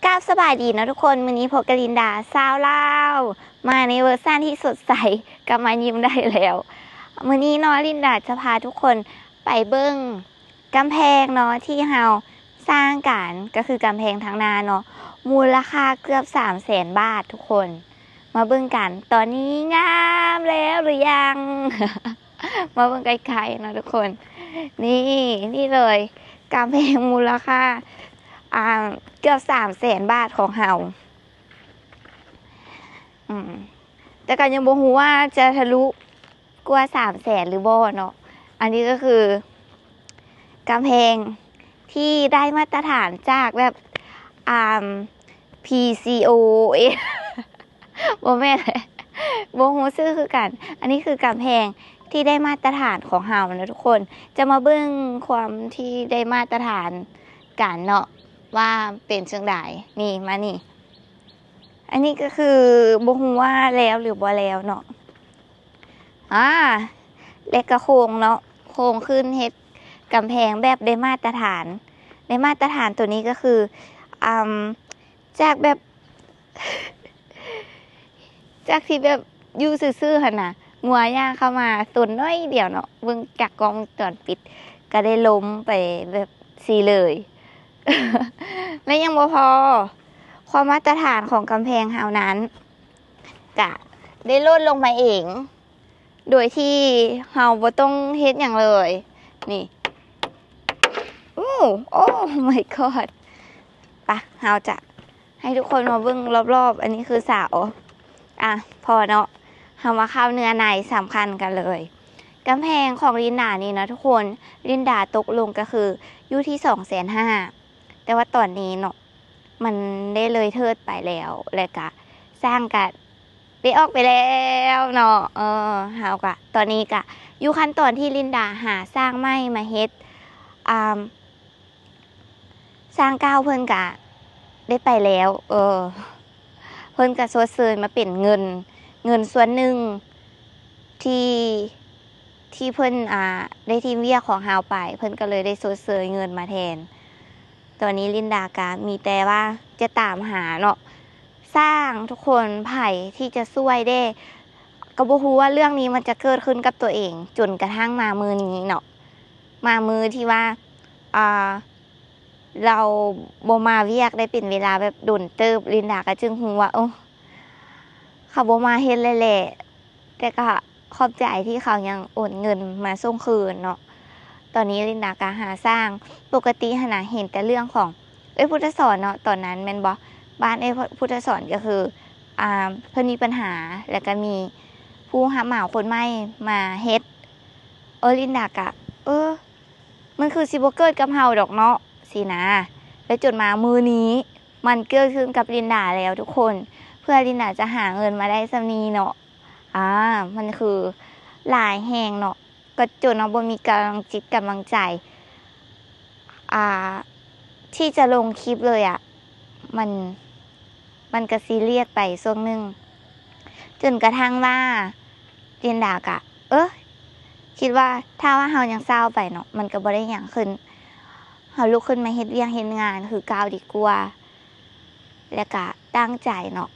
ກາບສະບາຍດີເນາະທຸກຄົນ, ມື້ນີ້ພົບກັບລິນດາ ຊາວລາວ ມາໃນເວີຊັນທີ່ສົດໃສ, ກັບມາຍິ້ມໄດ້ແລ້ວ. ມື້ນີ້ເນາະ ລິນດາຈະພາທຸກຄົນໄປເບິ່ງກຳແພງເນາະ ທີ່ເຮົາສ້າງກັນ, ກໍຄືກຳແພງທາງໜ້າເນາະ, ມູນລະຄ່າເກືອບສາມແສນບາດທຸກຄົນ. ມາເບິ່ງກັນ ຕອນນີ້ງາມແລ້ວຫຼືຍັງ? ມາເບິ່ງໃກ້ໆເນາະທຸກຄົນ. ນີ້ ນີ້ເລີຍ ກຳແພງມູນລະຄ່າ ອ່າ ເກືອບສາມແສນບາດຂອງເຮົາ. ອືມ ແຕ່ກໍຍັງບໍ່ຮູ້ວ່າຈະທະລຸກວ່າສາມແສນຫຼືບໍ່ເນາະ. ອັນນີ້ກໍຄືກຳແພງທີ່ໄດ້ມາດຕະຖານຈາກແບບ ອ່າ ພີຊີໂອເອ ບໍ່ແມ່ນແຫຼະ ບໍ່ຮູ້ຊື່ຄືກັນ. ອັນນີ້ຄືກຳແພງທີ່ໄດ້ມາດຕະຖານຂອງເຮົານະທຸກຄົນ. ຈະມາເບິ່ງຄວາມທີ່ໄດ້ມາດຕະຖານກັນເນາະ ວ່າເປັນຈັ່ງໃດ. ນີ້ ມານີ້ ອັນນີ້ກໍຄືບໍ່ຮູ້ວ່າແລ້ວຫຼືບໍ່ແລ້ວເນາະ. ອາ ແລະກະໂຄງເນາະ, ໂຄງຂຶ້ນເຮັດກຳແພງແບບໄດ້ມາດຕະຖານ. ໄດ້ມາດຕະຖານໂຕນີ້ກໍຄື ອາ ຈາກແບບ ຈາກທີ່ແບບຢູ່ຊື່ໆຫັ້ນນະ, ງົວຍ່າງເຂົ້າມາຊົນໜ້ອຍດຽວເນາະ, ເບິ່ງຈາກກ້ອງວົງຈອນປິດ ກະໄດ້ລົ້ມໄປແບບຊີ້ເລີຍ. ແລະຍັງບໍ່ພໍ, ຄວາມມາດຕະຖານຂອງກຳແພງເຮົານັ້ນ ກະໄດ້ໂລດລົງມາເອງ ໂດຍທີ່ເຮົາບໍ່ຕ້ອງເຮັດຫຍັງເລີຍ. ນີ້ ໂອ້ ໂອ້ my god. ປະ ເຮົາຈະໃຫ້ທຸກຄົນມາເບິ່ງລອບໆ. ອັນນີ້ຄືເສົາ. ອະ ພໍເນາະ, ເຮົາມາເຂົ້າເນື້ອໃນສຳຄັນກັນເລີຍ. ກຳແພງຂອງລິນດານີ້ເນາະທຸກຄົນ, ລິນດາຕົກລົງກໍຄືຢູ່ທີ່ສອງແສນຫ້າ, ແຕ່ວ່າຕອນນີ້ເນາະ ມັນໄດ້ເລີຍເທີດໄປແລ້ວ ແລະກະຊ່າງກະໄດ້ອອກໄປແລ້ວເນາະ. ເອີ ເຮົາກະ ຕອນນີ້ກະຢູ່ຂັ້ນຕອນທີ່ລິນດາຫາຊ່າງໃໝ່ມາເຮັດ. ອາ ຊ່າງເກົ່າເພິ່ນກະໄດ້ໄປແລ້ວ. ເອີ ເພິ່ນກະຊົດເຊີຍມາເປັນເງິນ, ເງິນສ່ວນໜຶ່ງທີ່ ທີ່ເພິ່ນ ອາ ໄດ້ຖິ້ມວຽກຂອງເຮົາໄປ, ເພິ່ນກໍເລີຍໄດ້ຊົດເຊີຍເງິນມາແທນ. ຕອນນີ້ລິນດາກໍມີແຕ່ວ່າຈະຕາມຫາເນາະ ຊ່າງທຸກຄົນ ໃຜທີ່ຈະຊ່ວຍແດ່. ກໍບໍ່ຮູ້ວ່າເລື່ອງນີ້ມັນຈະເກີດຂຶ້ນກັບຕົວເອງ ຈົນກະທັ່ງມາມື້ນີ້ເນາະ, ມາມື້ທີ່ວ່າ ອາ ລາວບໍ່ມາວຽກໄດ້ເປັນເວລາແບບດົນເຕີບ, ລິນດາກໍຈຶ່ງຮູ້ວ່າ ໂອ້ ເຂົາບໍ່ມາເຮັດແລ້ວແຫຼະ. ແຕ່ກໍຂອບໃຈທີ່ເຂົາຍັງໂອນເງິນມາສົ່ງຄືນເນາະ. ຕອນນີ້ລິນດາກໍຫາຊ່າງ, ປົກກະຕິຫັ້ນນະເຫັນແຕ່ເລື່ອງຂອງເອື້ອຍພຸດທະສອນເນາະ, ຕອນນັ້ນແມ່ນບໍ່? ບ້ານເອື້ອຍພຸດທະສອນກໍຄື ອາ ເພິ່ນມີບັນຫາ ແລ້ວກໍມີຜູ້ຮັບເໝົາຄົນໃໝ່ມາເຮັດ. ເອີ ລິນດາກໍ ເອີ ມັນຄືຊິບໍ່ເກີດກັບເຮົາດອກເນາະ ຊີ້ນະ. ແລ້ວຈົນມາມື້ນີ້ ມັນເກີດຂຶ້ນກັບລິນດາແລ້ວທຸກຄົນ, ເພື່ອລິນດາຈະຫາເງິນມາໄດ້ສ່ຳນີ້ເນາະ. ອາ ມັນຄືຫຼາຍແຮງເນາະ, ກໍຈົນວ່າບໍ່ມີກຳລັງຈິດກຳລັງໃຈ ອາ ທີ່ຈະລົງຄລິບເລີຍອະ. ມັນ ມັນກະຊີຣຽສໄປຊ່ວງໜຶ່ງ, ຈົນກະທັ່ງວ່າລິນດາກະ ເອີ ຄິດວ່າຖ້າວ່າເຮົາຍັງເຊົາໄປເນາະ ມັນກະບໍ່ໄດ້ຫຍັງຂຶ້ນ, ເຮົາລຸກຂຶ້ນມາເຮັດວຽກເຮັດງານຄືເກົ່າດີກວ່າ. ແລ້ວກະຕັ້ງໃຈເນາະ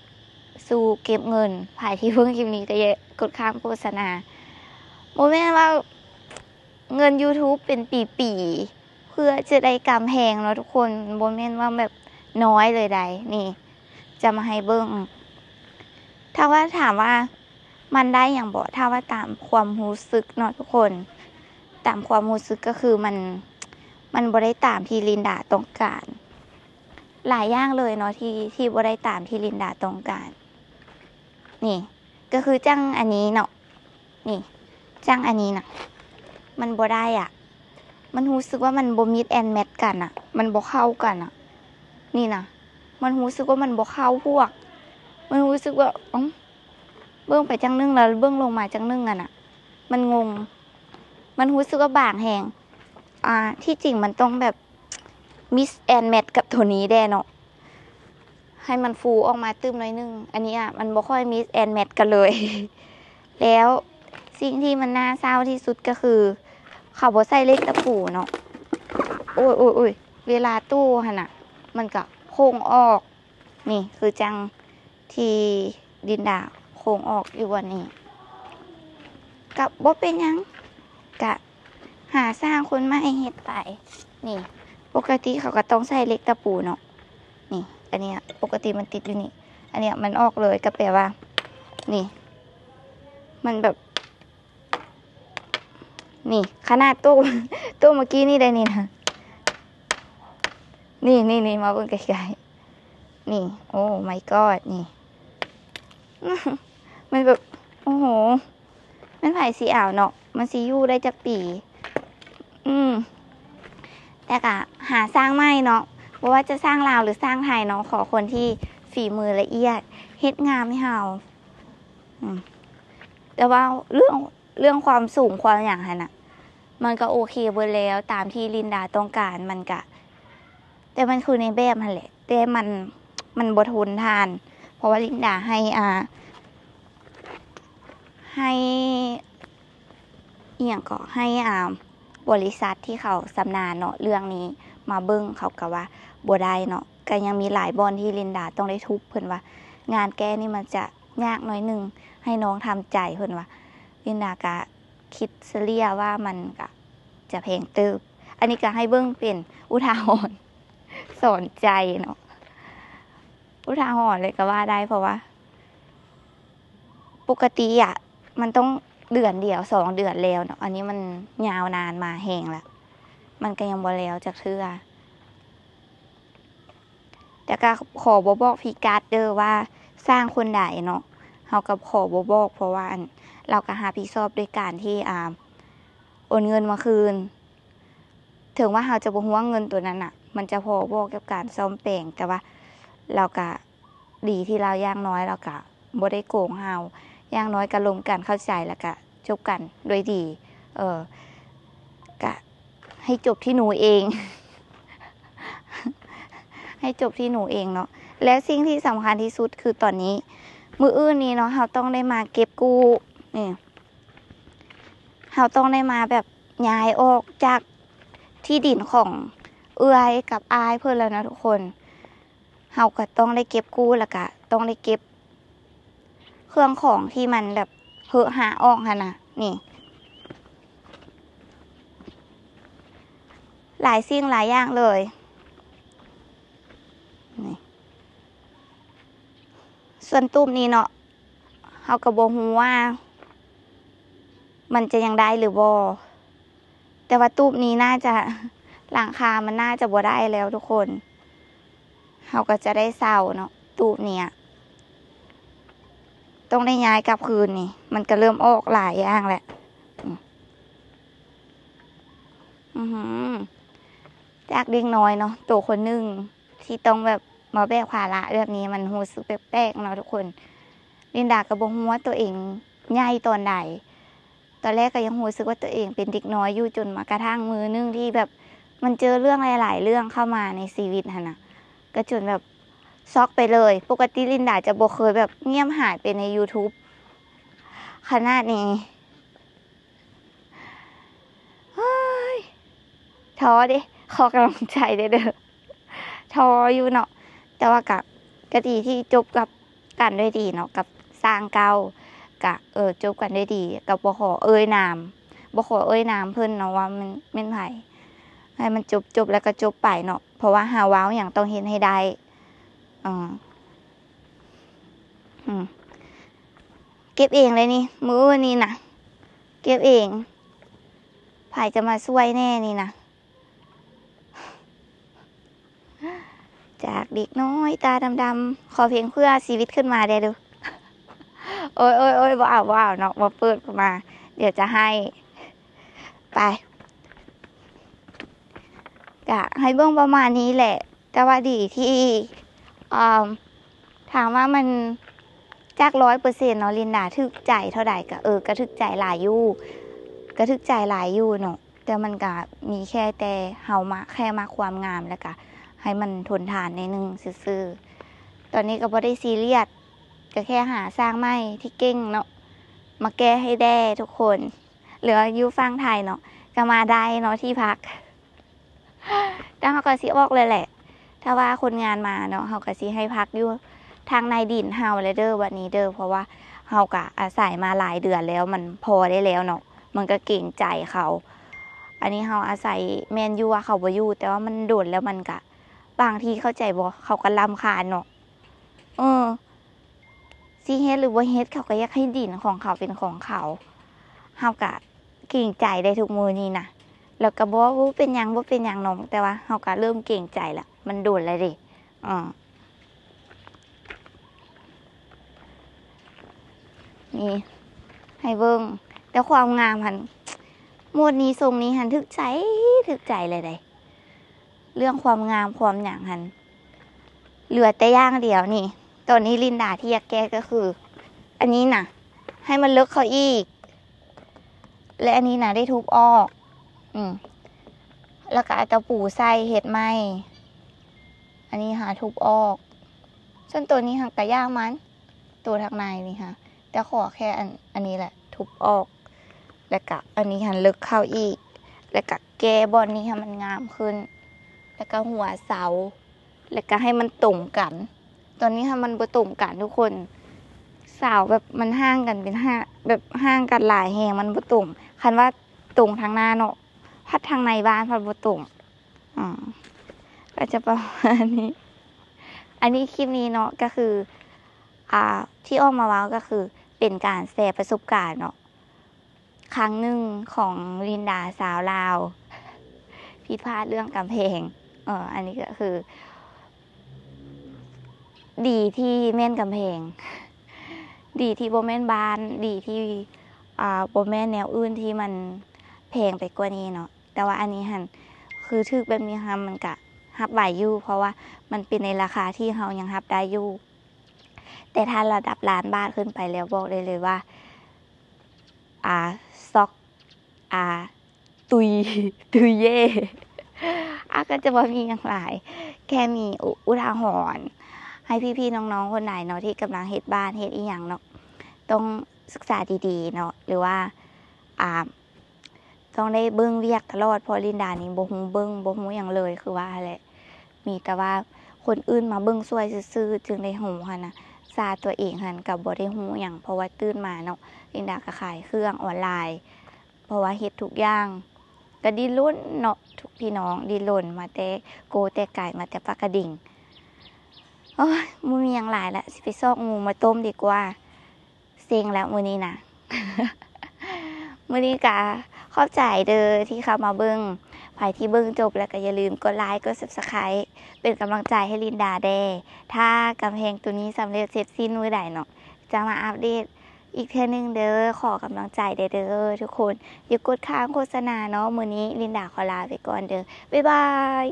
ສູ້ເກັບເງິນ. ໃຜທີ່ເບິ່ງຄລິບນີ້ກໍຢ່າກົດຂ້າມໂຄສະນາ. ບໍ່ແມ່ນວ່າເງິນຢູທູບເປັນປີໆ ເພື່ອຈະໄດ້ກຳແພງເນາະທຸກຄົນ, ບໍ່ແມ່ນວ່າແບບນ້ອຍເລີຍໃດ. ນີ້ ຈະມາໃຫ້ເບິ່ງ. ຖ້າວ່າ ຖາມວ່າມັນໄດ້ຫຍັງບໍ່? ຖ້າວ່າຕາມຄວາມຮູ້ສຶກເນາະທຸກຄົນ, ຕາມຄວາມຮູ້ສຶກກໍຄືມັນ ມັນບໍ່ໄດ້ຕາມທີ່ລິນດາຕ້ອງການ. ຫຼາຍຢ່າງເລີຍເນາະ ທີ່ ທີ່ບໍ່ໄດ້ຕາມທີ່ລິນດາຕ້ອງການ. ນີ້ ກໍຄືຈັ່ງອັນນີ້ເນາະ, ນີ້ ຈັ່ງອັນນີ້ນະ ມັນບໍ່ໄດ້ອະ. ມັນຮູ້ສຶກວ່າມັນບໍ່ mix and match ກັນອະ, ມັນບໍ່ເຂົ້າກັນອະ. ນີ້ນະ ມັນຮູ້ສຶກວ່າມັນບໍ່ເຂົ້າພວກ, ມັນຮູ້ສຶກວ່າ ອືມ ເບິ່ງໄປຈັ່ງໜຶ່ງ ແລ້ວເບິ່ງລົງມາຈັ່ງໜຶ່ງຫັ້ນນະ, ມັນງົງ. ມັນຮູ້ສຶກວ່າບາງແຮງ. ອາ ທີ່ຈິງມັນຕ້ອງແບບ mix and match ກັບໂຕນີ້ແດ່ເນາະ, ໃຫ້ມັນຟູອອກມາຕື່ມໜ້ອຍໜຶ່ງ. ອັນນີ້ອະ ມັນບໍ່ຄ່ອຍ mix and match ກັນເລີຍ. ແລ້ວສິ່ງທີ່ມັນໜ້າເສົ້າທີ່ສຸດກໍຄື ເຂົາບໍ່ໃສ່ເຫຼັກຕະປູເນາະ. ໂອ້ຍໆໆ ເວລາຕູ້ຫັ້ນນະ ມັນກໍໂຄ້ງອອກ. ນີ້ຄືຈັ່ງທີ່ລິນດາໂຄ້ງອອກຢູ່ບ່ອນນີ້ ກະບໍ່ເປັນຫຍັງ ກະຫາຊ່າງຄົນໃໝ່ເຮັດໄປ. ນີ້ ປົກກະຕິເຂົາກະຕ້ອງໃຊ້ເຫຼັກຕະປູເນາະ. ນີ້ ອັນເນີ້ຍປົກກະຕິມັນຕິດຢູ່ນີ້ ອັນເນີ້ຍມັນອອກເລີຍ ກະແປວ່າ ນີ້ ມັນແບບ ນີ້ ຂະໜາດໂຕະ ໂຕະເມື່ອກີ້ນີ້ໄດ໋ນີ້ນະ ນີ້ໆໆ ມາເບິ່ງໃກ້ໆ ນີ້ ໂອ້ ມາຍກອດ ນີ້ ມັນແບບ ໂອ້ໂຫ ແມ່ນໃຜຊິເອົາເນາະ ມັນຊິຢູ່ໄດ້ຈັກປີ? ອືມ ແຕ່ກະຫາຊ່າງໃໝ່ເນາະ ບໍ່ວ່າຈະຊ່າງລາວ ຫຼື ຊ່າງໄທເນາະ ຂໍຄົນທີ່ຝີມືລະອຽດ ເຮັດງາມໃຫ້ເຮົາ. ອືມ ແຕ່ວ່າເລື່ອງ ເລື່ອງຄວາມສູງຄວາມຫຍັງຫັ້ນນະ ມັນກະໂອເຄເບິດແລ້ວ ຕາມທີ່ລິນດາຕ້ອງການ ມັນກະ ແຕ່ມັນຄືໃນແບບຫັ້ນແຫຼະ ແຕ່ມັນ ມັນບໍ່ທົນທານ ເພາະວ່າລິນດາໃຫ້ ອ່າ ໃຫ້ ອີ່ຫຍັງເກາະ ໃຫ້ ອ່າ ບໍລິສັດທີ່ເຂົາຊຳນານເນາະ ເລື່ອງນີ້ມາເບິ່ງ ເຂົາກະວ່າບໍ່ໄດ້ເນາະ ກະຍັງມີຫຼາຍບ່ອນທີ່ລິນດາຕ້ອງໄດ້ທຸບ ເພິ່ນວ່າງານແກ້ນີ້ມັນຈະຍາກໜ້ອຍໜຶ່ງ ໃຫ້ນ້ອງທຳໃຈ ເພິ່ນວ່າ. ລິນດາກະຄິດສະເລ່ຍວ່າມັນກະຈະແພງເຕີບ ອັນນີ້ກະໃຫ້ເບິ່ງເປັນອຸທາຫອນ ສອນໃຈເນາະ ອຸທາຫອນເລີຍກະວ່າໄດ້ ເພາະວ່າປົກກະຕິອະ ມັນຕ້ອງເດືອນດຽວ ສອງເດືອນແລ້ວເນາະ ອັນນີ້ມັນຍາວນານມາແຮງລະ ມັນກະຍັງບໍ່ແລ້ວຈັກເທື່ອ. ແຕ່ກະຂໍບໍ່ບອກພິກັດເດີວ່າຊ່າງຄົນໃດເນາະ ເຮົາກະຂໍບໍ່ບອກ ເພາະວ່າ ອັນ ລາວກະຮັບຜິດຊອບໂດຍການທີ່ ອ່າ ໂອນເງິນມາຄືນ ເຖິງວ່າເຮົາຈະບໍ່ຮູ້ວ່າເງິນໂຕນັ້ນນະ ມັນຈະພໍບໍ່ກັບການສ້ອມແປງ ແຕ່ວ່າລາວກະດີທີ່ລາວ ຢ່າງໜ້ອຍລາວກະບໍ່ໄດ້ໂກງເຮົາ ຢ່າງໜ້ອຍກະລົມກັນເຂົ້າໃຈ ແລ້ວກະຈົບກັນດ້ວຍດີ ເອີ ກະໃຫ້ຈົບທີ່ໜູເອງ ໃຫ້ຈົບທີ່ໜູເອງເນາະ. ແລະ ສິ່ງທີ່ສຳຄັນທີ່ສຸດຄືຕອນນີ້ ມື້ອື່ນນີ້ເນາະ ເຮົາຕ້ອງໄດ້ມາເກັບກູ້ ນີ້ ເຮົາຕ້ອງໄດ້ມາແບບຍ້າຍອອກຈາກທີ່ດິນຂອງເອື້ອຍກັບອ້າຍເພິ່ນແລ້ວນະທຸກຄົນ. ເຮົາກະຕ້ອງໄດ້ເກັບກູ້ ແລ້ວກະຕ້ອງໄດ້ເກັບເຄື່ອງຂອງທີ່ມັນແບບເຫາະຫະອອກຫັ້ນນະ. ນີ້ ຫຼາຍສິ່ງຫຼາຍຢ່າງເລີຍ. ນີ້ ສ່ວນຕູບນີ້ເນາະ ເຮົາກະບໍ່ຮູ້ວ່າມັນຈະຍັງໄດ້ຫຼືບໍ່ ແຕ່ວ່າຕູບນີ້ໜ້າຈະ ຫຼັງຄາມັນໜ້າຈະບໍ່ໄດ້ແລ້ວທຸກຄົນ. ເຮົາກະຈະໄດ້ເຊົ່າເນາະ ຕູບນີ້ ຕ້ອງໄດ້ຍ້າຍກັບຄືນນີ້ ມັນກະເລີ່ມອອກຫຼາຍຢ່າງແຫຼະ. ອື ອືຫື ຈາກເດັກນ້ອຍເນາະ ໂຕຄົນໜຶ່ງທີ່ຕ້ອງແບບມາແບກພາລະແບບນີ້ ມັນຮູ້ສຶກແປກໆເນາະທຸກຄົນ. ລິນດາກະບໍ່ຮູ້ວ່າໂຕເອງໃຫຍ່ຕອນໃດ ຕອນແລກກະຍັງຮູ້ສຶກວ່າໂຕເອງເປັນເດັກນ້ອຍຢູ່ ຈົນມາກະທັ່ງມື້ໜຶ່ງທີ່ແບບມັນເຈີເລື່ອງຫຼາຍໆເລື່ອງເຂົ້າມາໃນຊີວິດຫັ້ນນະ ກະຈົນແບບຊັອກໄປເລີຍ. ປົກກະຕິລິນດາຈະບໍ່ເຄີຍແບບງຽບຫາຍໄປໃນຢູທູບຂະໜາດນີ້. ເຮີ້ຍ ທໍ້ເດ້ ຂໍກຳລັງໃຈແດ່ເດີ ທໍ້ຢູ່ເນາະ. ແຕ່ວ່າກະ ກະດີທີ່ຈົບກັບກັນດ້ວຍດີເນາະ ກັບຊ່າງເກົ່າ ກະ ເອີ ຈົບກັນດ້ວຍດີ ກະບໍ່ຂໍເອີ່ຍນາມ ບໍ່ຂໍເອີ່ຍນາມເພິ່ນເນາະວ່າແມ່ນ ແມ່ນໃຜ ໃຫ້ມັນຈົບ ຈົບແລ້ວກະຈົບໄປເນາະ ເພາະວ່າເຮົາເວົ້າຫຍັງຕ້ອງເຮັດໃຫ້ໄດ້. ເອີ ອື ເກັບເອງເລີຍນີ້ ມື້ນີ້ນະ ເກັບເອງ ໃຜຈະມາຊ່ວຍແດ່ນີ້ນະ. ຈາກເດັກນ້ອຍຕາດຳໆ ຂໍເພງເພື່ອຊີວິດຂຶ້ນມາແດ່ດູ. ໂອ້ຍໆໆ ບໍ່ເອົາ ບໍ່ເອົາເນາະ ບໍ່ເປີດມາ ດຽວຈະໄຫ້ ໄປ ກະໃຫ້ເບິ່ງປະມານນີ້ແຫຼະ. ແຕ່ວ່າດີທີ່ ເອີ ຖາມວ່າມັນຈາກຮ້ອຍເປີເຊັນເນາະ ລິນດາຖືກໃຈເທົ່າໃດ ກະ ເອີ ກະຖືກໃຈຫຼາຍຢູ່ ກະຖືກໃຈຫຼາຍຢູ່ເນາະ ແຕ່ມັນກະມີແຄ່ແຕ່ເຮົາມາ ແຄ່ມັກຄວາມງາມ ແລ້ວກະໃຫ້ມັນທົນທານໜ້ອຍໜຶ່ງຊື່ໆ. ຕອນນີ້ກະບໍ່ໄດ້ຊີຣຽສ ກະແຄ່ຫາຊ່າງໃໝ່ທີ່ເກັ່ງເນາະ ມາແກ້ໃຫ້ແດ່ທຸກຄົນ ຫຼືວ່າຢູ່ຝັ່ງໄທເນາະ ກະມາໄດ້ເນາະ ທີ່ພັກ ແຕ່ເຮົາກະຊິອອກເລີຍແຫຼະ ຖ້າວ່າຄົນງານມາເນາະ ເຮົາກໍຊິໃຫ້ພັກຢູ່ທາງໃນດິນເຮົາແຫຼະເດີ ບັດນີ້ເດີ ເພາະວ່າເຮົາກໍອາໄສມາຫຼາຍເດືອນແລ້ວ ມັນພໍໄດ້ແລ້ວເນາະ ມັນກໍເກງໃຈເຂົາ. ອັນນີ້ເຮົາອາໄສ ແມ່ນຢູ່ວ່າເຂົາບໍ່ຢູ່ ແຕ່ວ່າມັນດົນແລ້ວ ມັນກະ ບາງທີເຂົ້າໃຈບໍ່ ເຂົາກໍລຳຄານເນາະ ເອີ ຊິເຮັດຫຼືບໍ່ເຮັດ ເຂົາກໍຢາກໃຫ້ດິນຂອງເຂົາເປັນຂອງເຂົາ. ເຮົາກະເກງໃຈໄດ໋ທຸກມື້ນີ້ນະ ແລ້ວກໍບອກວ່າ ໂອ້ ເປັນຫຍັງ ບໍ່ເປັນຫຍັງນ້ອງ ແຕ່ວ່າເຮົາກໍເລີ່ມເກງໃຈລະ ມັນດົນແລ້ວເດ້. ເອີ ນີ້ໃຫ້ເບິ່ງ ແຕ່ຄວາມງາມຫັ້ນ ໝົດນີ້ ຊົງນີ້ຫັ້ນ ຖືກໃຈ ຖືກໃຈເລີຍເດ້. ເລື່ອງຄວາມງາມຄວາມຫຍັງຫັ້ນ ເຫຼືອແຕ່ຢ່າງດຽວນີ້ ຕອນນີ້ລິນດາທີ່ຢາກແກ້ກໍຄື ອັນນີ້ນະ ໃຫ້ມັນເລິກເຂົ້າອີກ ແລະ ອັນນີ້ນະ ໄດ້ທຸບອອກ ອືມ ແລ້ວກໍເອົາຕະປູໃສ່ເຮັດໃໝ່. ອັນນີ້ຫາທຸບອອກ ສ່ວນໂຕນີ້ຫາກະຢ່າງມັນ ໂຕທາງໃນນີ້ຫາ ແຕ່ຂໍແຄ່ອັນ ອັນນີ້ແຫຼະ ທຸບອອກ ແລ້ວກະອັນນີ້ຫັ້ນເລິກເຂົ້າອີກ ແລ້ວກະແກ້ບ່ອນນີ້ໃຫ້ມັນງາມຂຶ້ນ ແລ້ວກະຫົວເສົາ ແລ້ວກະໃຫ້ມັນຕົງກັນ. ຕອນນີ້ຫັ້ນມັນບໍ່ຕົງກັນທຸກຄົນ ເສົາແບບມັນຫ່າງກັນເປັນ ແບບຫ່າງກັນຫຼາຍແຮງ ມັນບໍ່ຕົງ. ຄັນວ່າຕົງທາງໜ້າເນາະ ພັດທາງໃນບ້ານພັດບໍ່ຕົງ. ອືມ ກໍຈະປະມານນີ້ ອັນນີ້ ຄລິບນີ້ເນາະ ກໍຄື ອ່າ ທີ່ອອກມາເວົ້າກໍຄືເປັນການແຊປະສົບການເນາະ ຄັ້ງໜຶ່ງຂອງລິນດາສາວລາວ ຜິດພາດເລື່ອງກຳແພງ. ເອີ ອັນນີ້ກໍຄື ດີທີ່ແມ່ນກຳແພງ ດີທີ່ບໍ່ແມ່ນບ້ານ ດີທີ່ ອ່າ ບໍ່ແມ່ນແນວອື່ນທີ່ມັນແພງໄປກວ່ານີ້ເນາະ. ແຕ່ວ່າອັນນີ້ຫັ້ນ ຄືຖືກແບບນີ້ຫັ້ນ ມັນກະຮັບໄຫວຢູ່ ເພາະວ່າມັນເປັນໃນລາຄາທີ່ເຮົາຍັງຮັບໄດ້ຢູ່. ແຕ່ຖ້າລະດັບລ້ານບາດຂຶ້ນໄປແລ້ວ ບອກໄດ້ເລີຍວ່າ ອ່າ ຊັອກ ອ່າ ຕຸຍ ຕຸຍເຢ້. ອາ ກໍຈະບໍ່ມີຫຍັງຫຼາຍ ແຄ່ມີອຸ ອຸທາຫອນໃຫ້ພີ່ໆນ້ອງໆຄົນໃດເນາະ ທີ່ກຳລັງເຮັດບ້ານເຮັດອີຫຍັງເນາະ ຕ້ອງສຶກສາດີໆເນາະ ຫຼືວ່າ ອ່າ ຕ້ອງໄດ້ເບິ່ງວຽກຕະຫຼອດ ເພາະລິນດານີ້ບໍ່ຮູ້ເບິ່ງ ບໍ່ຮູ້ຫຍັງເລີຍ ຄືວ່າຫັ້ນແຫຼະ ມີແຕ່ວ່າຄົນອື່ນມາເບິ່ງຊ່ວຍຊື່ໆ ຈຶ່ງໄດ້ຮູ້ຫັ້ນນະ. ຊາຕົວເອງຫັ້ນກໍບໍ່ໄດ້ຮູ້ຫຍັງ ເພາະວ່າຕື່ນມາເນາະ ລິນດາກໍຂາຍເຄື່ອງອອນລາຍ ເພາະວ່າເຮັດທຸກຢ່າງກໍດີ້ນລົນເນາະ ທຸກພີ່ນ້ອງ ດີ້ນລົນມາແຕ່ໂກແຕ່ໄກ ມາແຕ່ປາກກະດິງ. ໂອ້ຍ ບໍ່ມີຫຍັງຫຼາຍລະ ຊິໄປຊອກໝູມາຕົ້ມດີກວ່າ. ເຊັງແລ້ວມື້ນີ້ນະ. ມື້ນີ້ກະຂອບໃຈເດີທີ່ເຂົ້າມາເບິ່ງ. ໃຜທີ່ເບິ່ງຈົບແລ້ວກະຢ່າລືມກົດໄລ ກົດ Subscribe ເປັນກຳລັງໃຈໃຫ້ລິນດາແດ່. ຖ້າກຳແພງໂຕນີ້ສຳເລັດເສັດສິ້ນມື້ໃດເນາະ ຈະມາອັບເດດອີກເທື່ອໜຶ່ງເດີ. ຂໍກຳລັງໃຈແດ່ເດີທຸກຄົນ. ຢ່າກົດຂ້າມໂຄສະນາເນາະ. ມື້ນີ້ລິນດາຂໍລາໄປກ່ອນເດີ. ບາຍບາຍ.